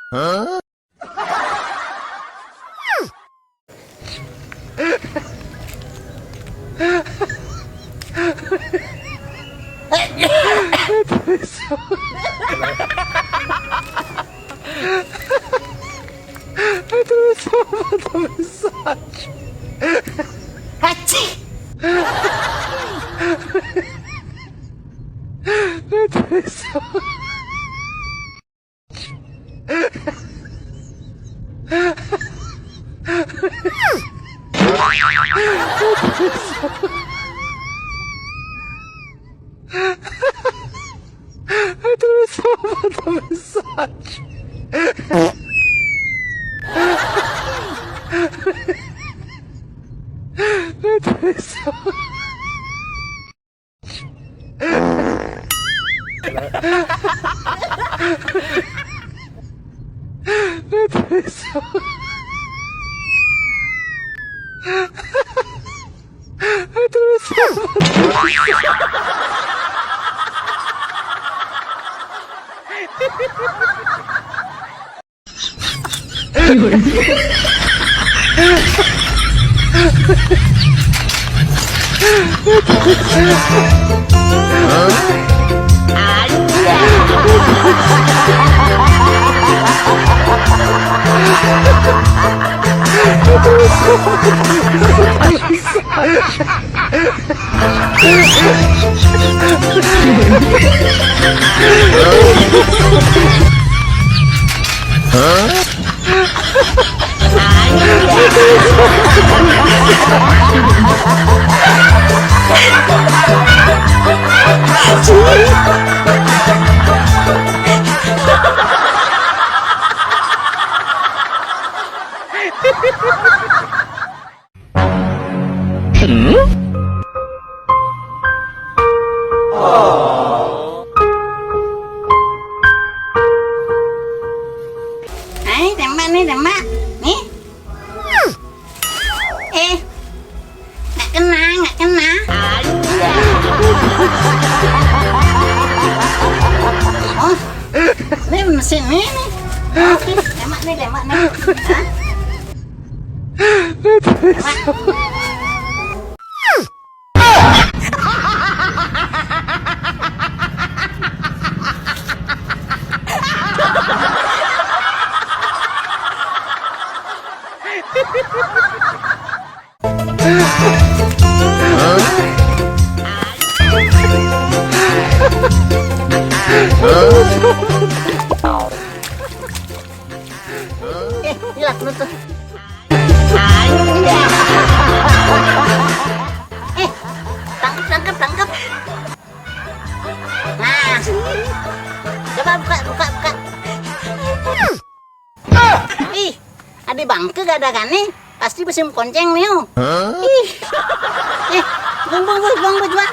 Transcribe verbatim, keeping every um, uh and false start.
Aduh, sama, sama saja. Haji. Aduh, sama. Aduh, sama, sama saja. Aduh, sama. Hai, tembak nih, tembak. Nih. Eh, nggak kena, nggak kena. Oh, ini mesin ini. Oke, tembak nih, tembak nih. Hah? Eh, hilang tuh. Eh, tangkap, tangkap, tangkap. Nah, coba buka, buka, buka. Ih, ada bangke gak ada gane? Pasti besi konceng nih. Ih, eh, buang, buang, buang, buang, buang.